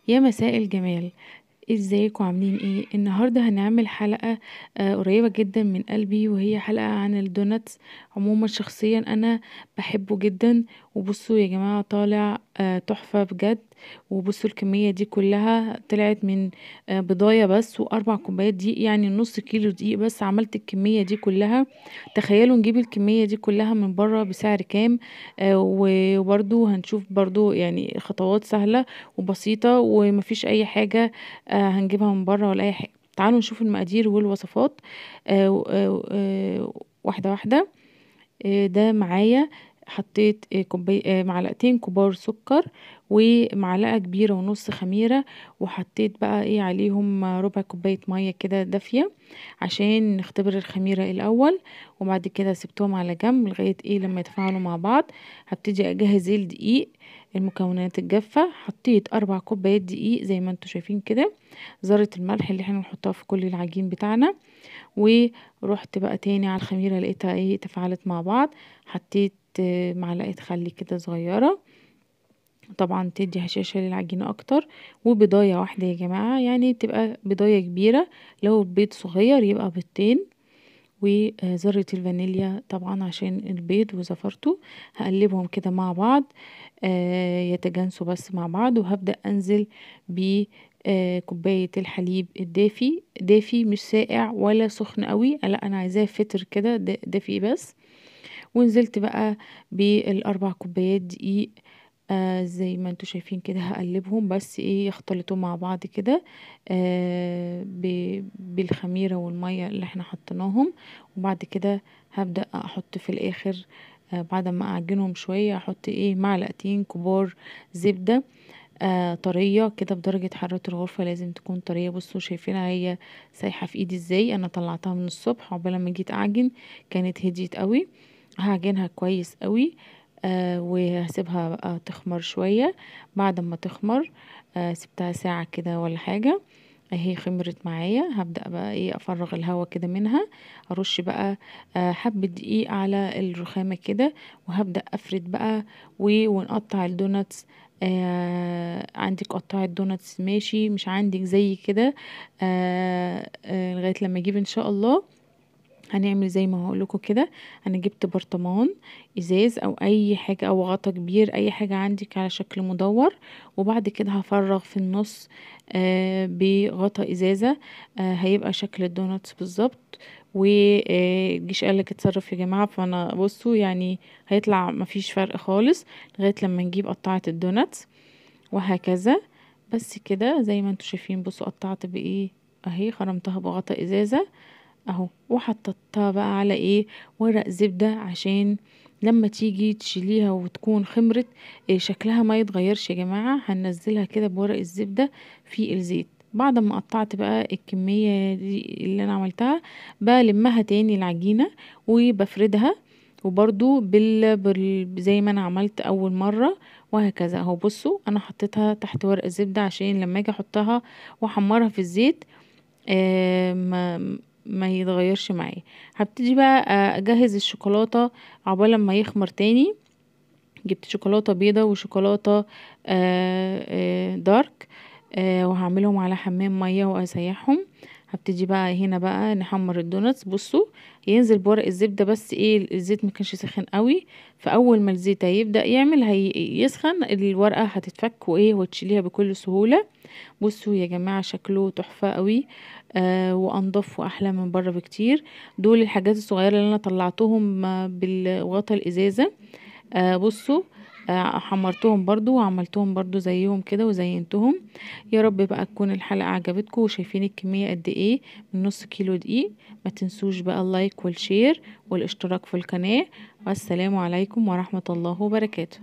يا مساء الجمال، ازيكم عاملين ايه؟ النهارده هنعمل حلقة قريبه جدا من قلبي، وهي حلقة عن ال donuts. عموما شخصيا انا بحبه جدا، وبصوا يا جماعة طالع تحفة بجد. وبصوا الكمية دي كلها طلعت من بضايه بس و4 كوبايات دقيق، يعني نص كيلو دقيق بس عملت الكمية دي كلها. تخيلوا نجيب الكمية دي كلها من بره بسعر كام؟ وبرده هنشوف برده يعني خطوات سهلة وبسيطة ومفيش اي حاجة هنجيبها من بره ولا اي حاجة. تعالوا نشوف المقادير والوصفات واحدة واحدة. ده معايا حطيت معلقتين كبار سكر ومعلقة كبيرة ونص خميره، وحطيت بقى ايه عليهم ربع كوباية مية كده دافيه عشان نختبر الخميره الاول، وبعد كده سبتهم على جنب لغاية ايه لما يتفاعلوا مع بعض. هبتدي اجهز الدقيق، المكونات الجافه. حطيت 4 كوبايات دقيق زي ما انتم شايفين كده، ذره الملح اللي احنا بنحطها في كل العجين بتاعنا. ورحت بقى تاني على الخميره لقيتها ايه تفاعلت مع بعض، حطيت معلقه خل كده صغيرة طبعا تدي هشاشة للعجينه اكتر، وبضايه واحدة يا جماعة، يعني تبقى بضايه كبيرة، لو البيض صغير يبقى بيضتين، وذره الفانيليا طبعا عشان البيض وزفرته. هقلبهم كده مع بعض يتجانسوا بس مع بعض. وهبدا انزل ب كوباية الحليب الدافي، دافي مش ساقع ولا سخن قوي، لا انا عايزاه فتر كده دافي بس. ونزلت بقى بال4 كوبايات دقيق زي ما انتوا شايفين كده، هقلبهم بس ايه يختلطوا مع بعض كده بالخميرة والمية اللي احنا حطيناهم. وبعد كده هبدأ احط في الاخر بعد ما اعجنهم شوية احط ايه معلقتين كبار زبدة طرية كده بدرجة حرارة الغرفة، لازم تكون طرية. بصوا شايفينها هي سايحة في ايدي ازاي، انا طلعتها من الصبح عقبال ما جيت اعجن كانت هديت قوي. هعجنها كويس قوي وهسيبها بقى تخمر شوية. بعد ما تخمر سبتها ساعة كده ولا حاجة، اهي خمرت معايا. هبدأ بقى ايه افرغ الهواء كده منها، ارش بقى حبة دقيق على الرخامة كده، وهبدأ افرد بقى ونقطع ال donuts. عندك قطاعة donuts ماشي، مش عندك زي كده لغاية لما اجيب ان شاء الله. هنعمل زي ما هقولكوا كده. انا جبت برطمان ازاز او اي حاجة او غطا كبير، اي حاجة عندك على شكل مدور، وبعد كده هفرغ في النص بغطا ازازة، هيبقى شكل ال donuts بالظبط. والجيش قالك اتصرف يا جماعة، فانا بصوا يعني هيطلع مفيش فرق خالص لغاية لما نجيب قطعه ال donuts وهكذا. بس كده زي ما انتوا شايفين. بصوا قطعت بايه اهي، خرمتها بغطا ازازة اهو، وحطيتها بقى على ايه ورق زبدة عشان لما تيجي تشيليها وتكون خمرت إيه شكلها ما يتغيرش يا جماعة. هننزلها كده بورق الزبدة في الزيت. بعد ما قطعت بقى الكمية دي اللي انا عملتها بلمها تاني العجينة وبفردها، وبرضو زي ما انا عملت اول مرة وهكذا اهو. بصوا انا حطيتها تحت ورق الزبدة عشان لما اجي احطها واحمرها في الزيت ما يتغيرش معايا. هبتدي بقى اجهز الشوكولاتة عقبال ما يخمر تاني. جبت شوكولاتة بيضة وشوكولاته دارك وهعملهم على حمام مية واسيحهم. هبتدي بقى هنا بقى نحمر ال donuts. بصوا ينزل بورق الزبدة بس ايه الزيت ما كانش سخن قوي، فاول ما الزيت هيبدا يعمل هيسخن الورقة هتتفك وايه وتشيليها بكل سهولة. بصوا يا جماعة شكله تحفة قوي وانضف واحلى من بره بكتير. دول الحاجات الصغيرة اللي انا طلعتهم بالغطا الازازه. بصوا حمرتهم برضو وعملتهم برضو زيهم كده وزينتهم. يا رب بقى تكون الحلقة عجبتكم، وشايفين الكمية قد ايه من نص كيلو دقيق. ما تنسوش بقى ال like وال share والاشتراك في القناة. والسلام عليكم ورحمة الله وبركاته.